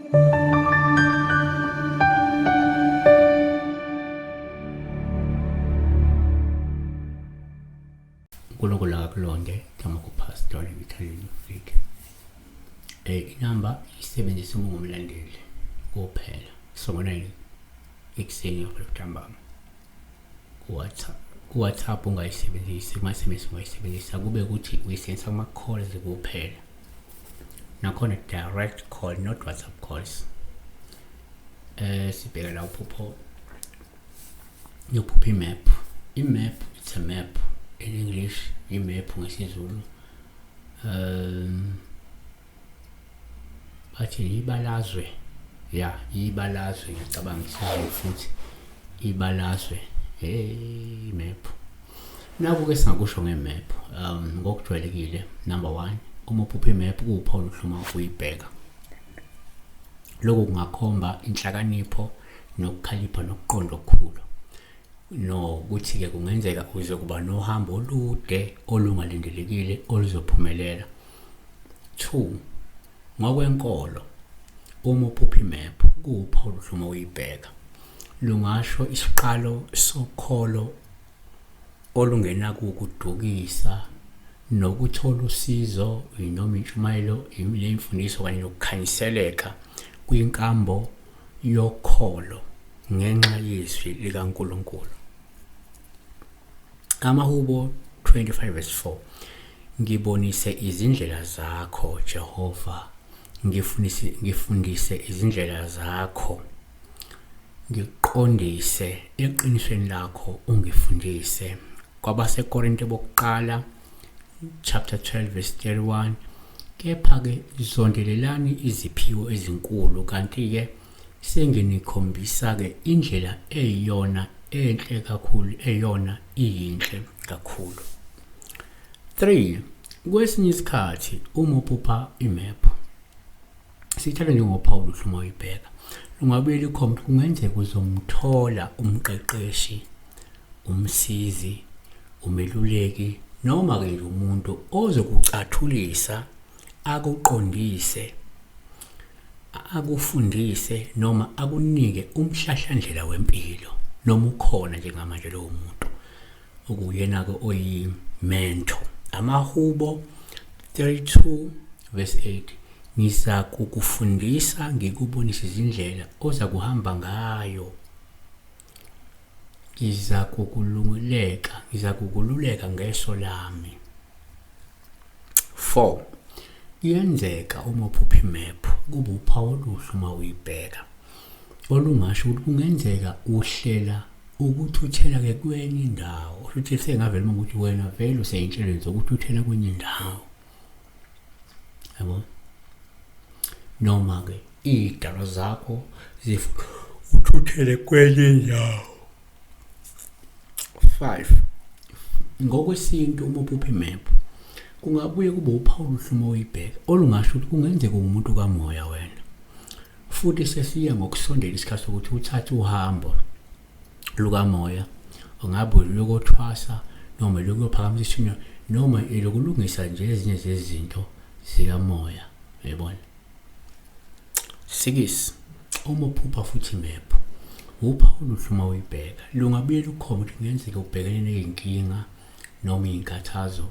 uNkulunkulu akakulonde gama kuPastor Italian Freak. Inamba isebenzisa uma ungumlandeli kuphela. So ngo-9 ekuseni ntambama. Ku-WhatsApp, ku-WhatsApp ungayisebenzisi, kuma-SMS ungayisebenzisa, kube ukuthi uyisebenzisa kuma-calls kuphela. Nakhona direct call, not WhatsApp calls. Sibheka la uphupho yophupha i-map. I-map, it's a map in English, i-map ngesiZulu. Bathi ibalazwe, ya, ibalazwe ngiyacabanga isiZulu futhi ibalazwe, hey, map. Naku-ke singakusho nge-map ngokujwayelekile. Number one, uma uphupha i-map kuwuphawu oluhle uyibheka. Lokhu kungakhomba inhlakanipho nokukhalipha nokuqonda okukhulu, nokuthi-ke kungenzeka uzokuba nohambo olude olungalindelekile oluzophumelela. Two, ngokwenkolo, uma uphupha i-map kuwuphawu oluhle uma uyibheka. Lungasho isiqalo sokholo olungenakukudukisa nokuthola usizo noma intshumayelo nemfundiso kanye nokukhanyiseleka kwinkambo yokholo ngenxa yezwi likaNkulunkulu. AmaHubo 25 verse 4: "Ngibonise izindlela zakho, Jehova, ngifundise, ngifundise izindlela zakho, ngiqondise eqinisweni lakho, ungifundise." KwabaseKorinte bokuqala chapter 12 verse 31: "Kepha-ke zondelelani iziphiwo ezinkulu, kanti-ke senginikhombisa-ke indlela eyiyona enhle kakhulu, eyona iyinhle kakhulu." 3, kwesinye isikhathi uma uphupha i-map, sithatha njengophawu oluhle uma uyibheka, lungabuye likhombe kungenzeka uzomthola umqeqeshi, umsizi, umeluleki, noma-ke nje umuntu ozokucathulisa, akuqondise, akufundise noma akunike umhlahlandlela wempilo, noma ukhona njengamanje lowo muntu okuyena-ke oyi-mentor. AmaHubo 32 verse 8: "Ngizakukufundisa, ngikubonise izindlela oza kuhamba ngayo, ngizakukululeka, ngizakukululeka ngeso lami." 4, iyenzeka uma uphupha i-map kube uphawu oluhle uma uyibheka, olungasho ukuthi kungenzeka uhlela ukuthuthela-ke kwenye indawo, futhi sengavele uma ukuthi wena vele usey'nhlelweni zokuthuthela kwenye indawo, yabo, noma-ke iy'dalwa zakho uthuthele kwenye indawo. 5, ngokwesintu uma uphupha i-map kungabuye kube uphawu oluhle uma uyibheka, olungasho ukuthi kungenzeka umuntu kamoya wena, futhi sesiya ngokusondela isikhathi sokuthi uthathe uhambo lukamoya, ungabe lokuthwasa noma lokuyophakamisa isithunywa noma elokulungisa nje ezinye zezinto zikamoya, uyabona. 6, uma uphupha futhi i-map, uphawu oluhle uma uyibheka, lungabuye lukhombe ukuthi kungenzeka ubhekene ney'nkinga noma iy'nkathazo,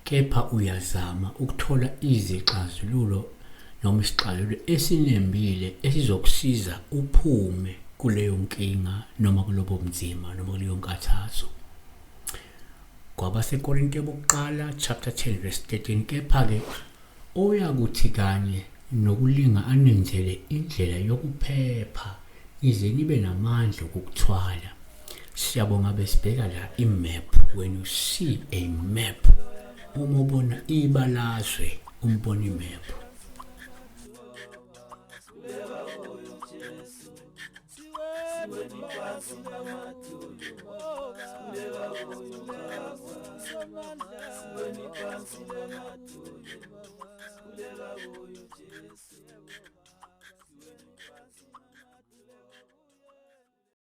kepha uyazama ukuthola izixazululo noma isixazululo esinembile esizokusiza uphume kuleyo nkinga noma kulobo bunzima noma kuleyo nkathazo. KwabaseKorinte bokuqala chapter 10 verse 13: "Kepha-ke oyakuthi kanye nokulinga anenzele indlela yokuphepha, ize nibe namandla okukuthwala." Siyabonga. Besibheka la i-map. When you see a map, uma ubona ibalazwe, umbona i-map.